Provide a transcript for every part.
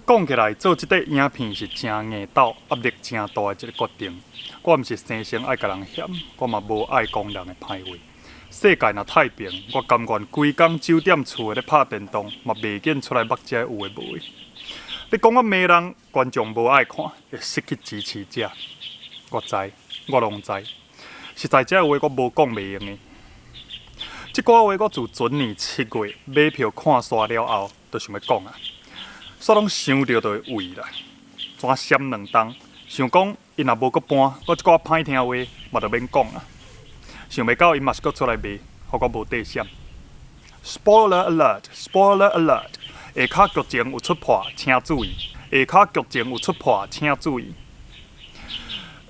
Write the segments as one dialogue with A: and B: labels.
A: 講起來，做這塊影片是誠硬鬥、壓力誠大的一个決定。我毋是生性愛共人嫌，我嘛無愛講人的歹話。世界若太平，我甘願規工酒店厝內咧拍電動，嘛袂緊出來目這有的無的。你講我罵人，觀眾無愛看，會失去支持者。我知，我攏知。實在這話我無講袂用的。這寡話我自前年7月買票看煞了後，就想欲講啊。煞攏想著就會畏啦，怎閃兩冬？想講𪜶若無閣搬，我這寡歹聽話嘛就免講啊。想袂到𪜶嘛是閣出來賣，予我無得閃。Spoiler alert！Spoiler alert！下跤劇情有出破，請注意。下跤劇情有出破，請注意。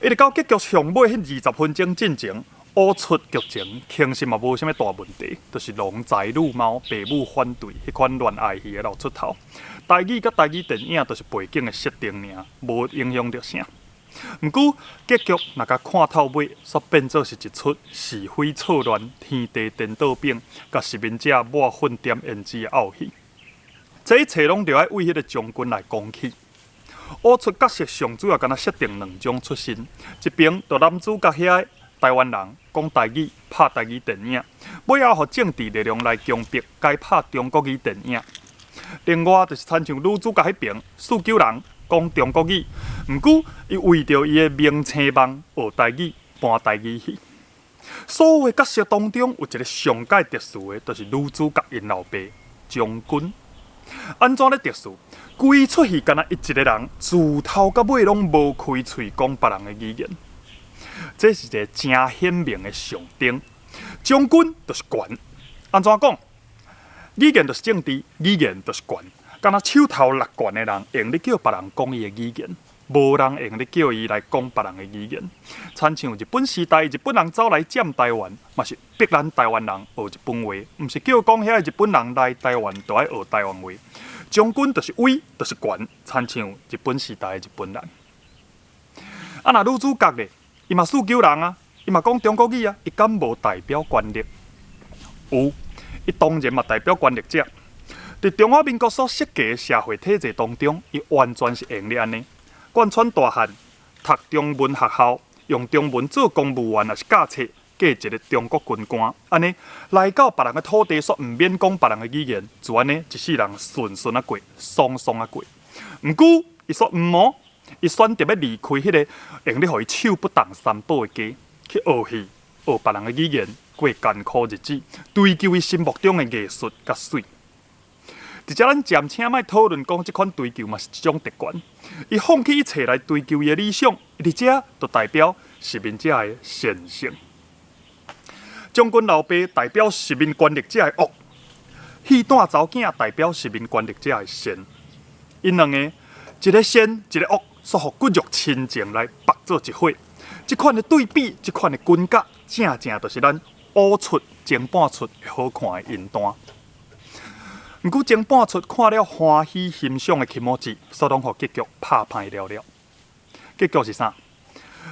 A: 一直到結局上尾彼20分鐘進前，烏出劇情其實嘛無啥物大問題，就是郎才女貌、爸母反對彼款戀愛戲的老出頭。台語佮台語電影就是背景的設定爾，無影響著啥。毋過結局若共看透尾，煞變做是一齣是非錯亂、天地顛倒反、共殖民者抹粉點胭脂的漚戲。這一切攏著愛為彼个將軍來講起。烏出角色上主要敢若設定兩種出身，一邊就男主角遐台灣人講台語、拍台語電影，尾仔予政治力量來強迫改拍中國語電影。另外就是親像女主角彼爿四九人講中國語，毋過伊為著伊的明星夢學台語、搬台語戲。所有的角色當中，有一个上蓋特殊的，就是女主角𪜶老爸將軍。按怎咧特殊？規齣戲敢若伊一个人，自頭到尾攏無開喙講別人的語言。這是一个誠顯明的象徵。將軍就是權。按怎講？語言就是政治，語言就是權。敢若手頭六權的人，會用得叫別人講伊的語言，無人會用得叫伊來講別人的語言。親像日本時代，日本人走來佔台灣，嘛是逼咱台灣人學日本話，毋是叫講遐日本人來台灣就愛學台灣話。將軍就是威，就是權，親像日本時代的日本人。啊，若女主角咧，伊嘛四九人啊，伊嘛講中國語啊，伊敢無代表權力？有，伊當然嘛代表權力者。佇中華民國所設計的社會體制當中，伊完全是會用得按呢。貫穿大漢，讀中文學校，用中文做公務員，抑是教冊，嫁一个中國軍官，按呢來到別人的土地，煞毋免講別人的語言，就按呢一世人順順仔過，爽爽仔過。毋過，伊煞毋哦，伊選擇欲離開彼个會用得予伊手不動三寶的家，去學戲，學別人的語言，過艱苦日子，追求伊心目中的藝術佮媠。佇遮咱暫且莫討論講這款追求嘛是一種特權。伊放棄一切來追求伊的理想，佇遮就代表殖民者的善性。將軍老爸代表殖民權力者的惡，戲單查某囝代表殖民權力者的善。𪜶兩个一个善，一个惡，煞予骨肉親情來縛做一伙。這款的對比，這款的關節，正正就是咱烏出前半齣會好看的音段。毋過前半齣看了歡喜欣賞的気持ち，煞攏予結局拍歹了了。結局是啥？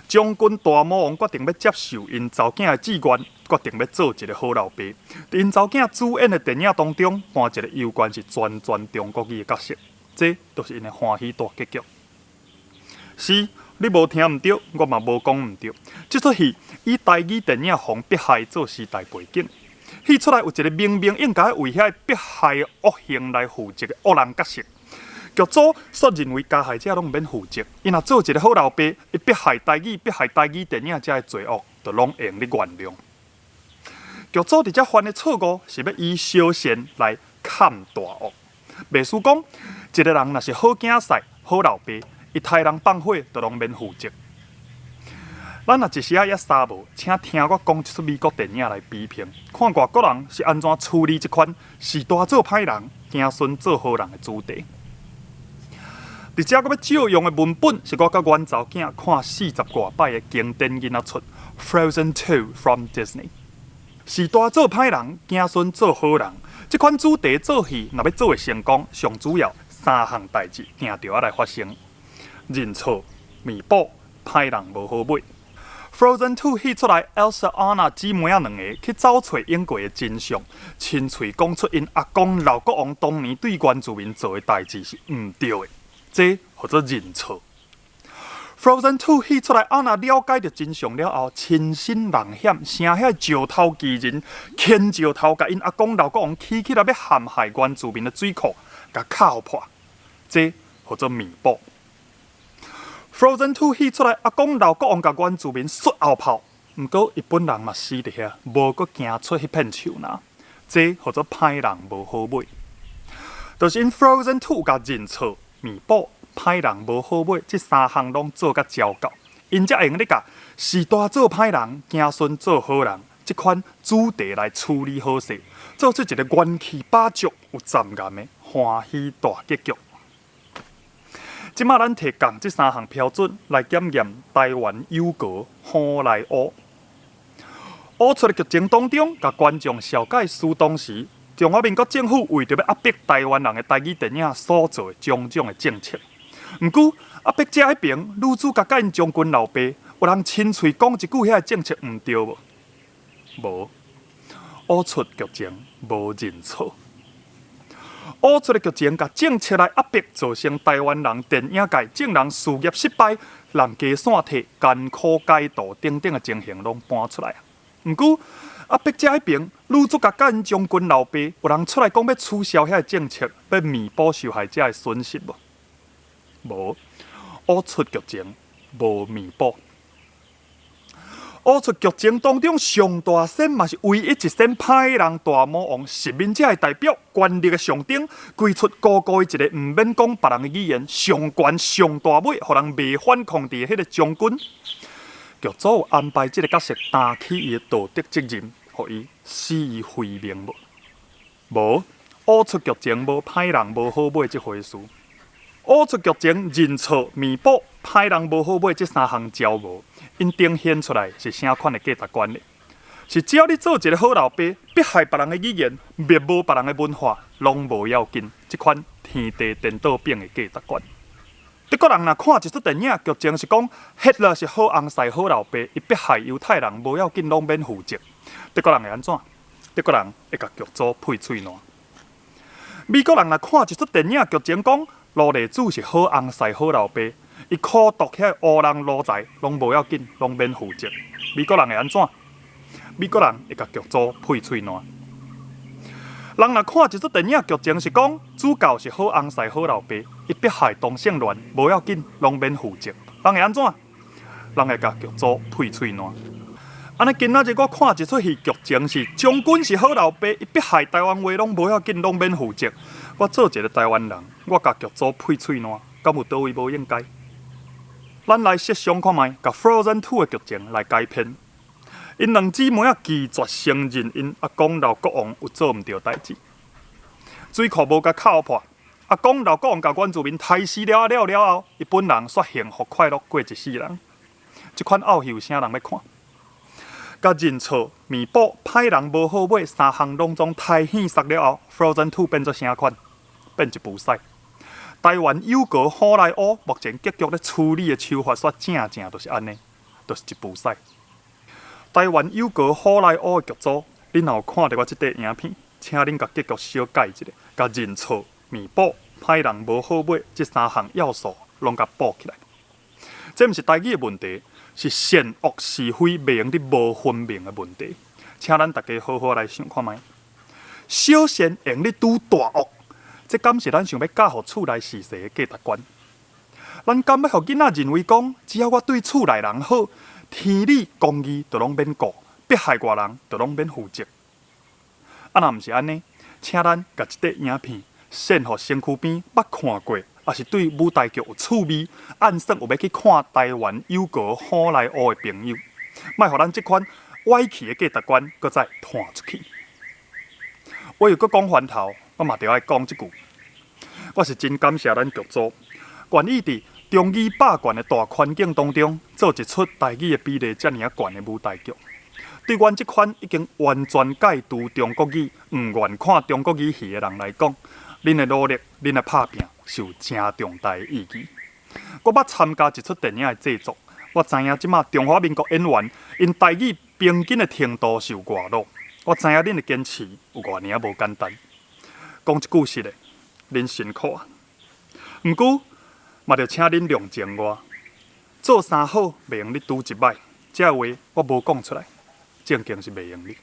A: 將軍大魔王決定欲接受𪜶查某囝的志願，決定欲做一个好老爸。佇𪜶查某囝主演的電影當中，扮一个猶原是全全中國語的角色，這就是𪜶的歡喜大結局。是，你無聽毋著，我嘛無講毋著。這齣戲以台語電影予人迫害做時代背景。戲出來有一个明明應該為遐迫害惡行來負責的惡人角色，劇組煞認為加害者攏毋免負責，伊若做一个好老爸，伊迫害台語、迫害台語電影遮的罪惡，就攏會用得原諒。劇組佇遮犯的錯誤，是欲以小善來崁大惡。袂輸講，一个人若是好囝婿、好老爸，伊刣人放火，就攏免負責。咱若一時仔猶捎無，請聽我講這齣美國電影來比評，看外國人是按怎處理這款序大做歹人，囝孫做好人的主題。佇遮我欲借用的文本，是我佮阮查某囝看四十外擺的經典囡仔齣《Frozen Two from Disney》。序大做歹人，囝孫做好人，這款主題做戲，若欲做會成功，上主要三項代誌定著愛來發生：認錯、彌補、歹人無好尾。Frozen Two 戲出來，Elsa、Anna 姊妹仔兩个去走揣演過的真相，親喙講出𪜶阿公老國王當年對原住民做的代誌是毋對的。這號做認錯。Frozen Two 戲出來，啊若了解著真相了後，親身人險，成遐石頭巨人，牽石頭共𪜶阿公老國王起起來欲陷害原住民的水庫，共敲破，這號做彌補。Frozen Two 戲出來，阿公老國王共原住民摔後炮，毋過伊本人嘛死佇遐，無閣行出彼片樹林，這號做歹人無好尾。就是𪜶 Frozen Two 共認錯彌補。歹人無好尾，這三項攏做甲焦到，𪜶才會用咧共序大做歹人，子孫做好人，這款主題來處理好勢，做出一個元氣飽足、有站岩的歡喜大結局。這馬咱提仝這三項標準來檢驗台灣友國好萊塢。烏出的劇情當中，共觀眾紹介書當時中華民國政府為著欲壓迫台灣人的台語電影所做的種種的政策。毋過壓迫者彼爿女主角佮𪜶將軍老爸，有人親喙講一句遐个政策毋對無？無，烏出劇情無認錯。烏出的劇情共政策來壓迫，造成台灣人電影界眾人事業失敗、人家散退、艱苦改道等等的情形攏搬出來。毋過壓迫者彼爿女主角佮𪜶將軍老爸，有人出來講欲取消遐个政策，欲彌補受害者的損失無？無，烏出劇情無彌補。烏出劇情當中上大仙嘛是唯一一仙歹人大魔王，殖民者的代表，權力的象徵，規出高高伊一個毋免講別人的語言，上懸上大尾，予人袂反抗佇的彼个將軍。劇組有安排這个角色擔起伊的道德責任，予伊死於非命無？無，烏出劇情無歹人無好尾這回事。烏出劇情認錯彌補歹人無好尾這三項招無，𪜶呈現出來是啥款的價值觀呢？是只要你做一個好老爸，迫害別人的語言，滅無別人的文化，攏無要緊。這款天地顛倒反的價值觀。德國人若看一齣電影，劇情是講希特勒是好翁婿好老爸，伊迫害猶太人無要緊，攏免負責。德國人會按怎？德國人會共劇組配喙瀾。美國人若看一齣電影，劇情講奴隸主是好翁婿好老爸，伊苦毒遐烏人奴才攏無要緊，攏免負責。美國人會按怎？美國人會共劇組配喙瀾。人若看一齣電影，劇情是講主教是好翁婿好老爸，伊迫害同性戀無要緊，攏免負責。人會按怎？人會共劇組配喙瀾。按呢今仔日我看一齣戲，劇情是將軍是好老爸，伊迫害台灣話攏無要緊，攏免負責。我做一個台灣人，我共劇組配喙瀾，敢有佗位無應該？咱來設想看覓，共 Frozen Two 的劇情來改編。𪜶兩姊妹仔拒絕承認𪜶阿公老國王有做毋著代誌，水庫無共敲破，阿公老國王共原住民刣死了了了後，伊本人煞幸福快樂過一世人。這款漚戲有啥人欲看？共認錯、彌補、歹人無好尾三項攏總刣戲殺了後，Frozen Two 變做啥款？變一部屎。台灣友國好萊塢目前結局咧處理的手法，煞正正就是按呢，就是一部屎。台灣友國好萊塢的劇組，恁若有看著我這塊影片，請恁共結局小改一下，共認錯、彌補、歹人無好尾這三項要素攏共補起來。這毋是台語的問題，是善惡是非袂用得無分明的問題。請咱大家好好來想看覓，小善會用得拄大惡，這敢是咱想欲教予厝內序細的價值觀？咱敢欲予囡仔認為講，只要我對厝內人好，天理公義就攏免顧，迫害外人就攏免負責？啊，若毋是按呢，請咱共這塊影片獻予身軀邊捌看過，抑是對舞台劇有趣味，按算有欲去看台灣友國好萊塢的朋友，莫予咱這款歪去的價值觀閣再傳出去。我又閣講翻頭，我嘛著愛講這句，我是真感謝咱劇組，願意佇中語霸權的大環境當中，做一齣台語的比例遮爾仔懸的舞台劇。對阮這款已經完全戒除中國語、毋願看中國語戲的人來講，恁的努力、恁的拍拚是有誠重大的意義。我捌參加一齣電影的製作，我知影這馬中華民國演員𪜶台語平均的程度是有偌落。我知影恁的堅持有偌爾仔無簡單。講一句實的，恁辛苦啊。毋過，嘛著請恁諒情我。做三好袂用得拄一擺，這話我無講出來，正經是袂用得。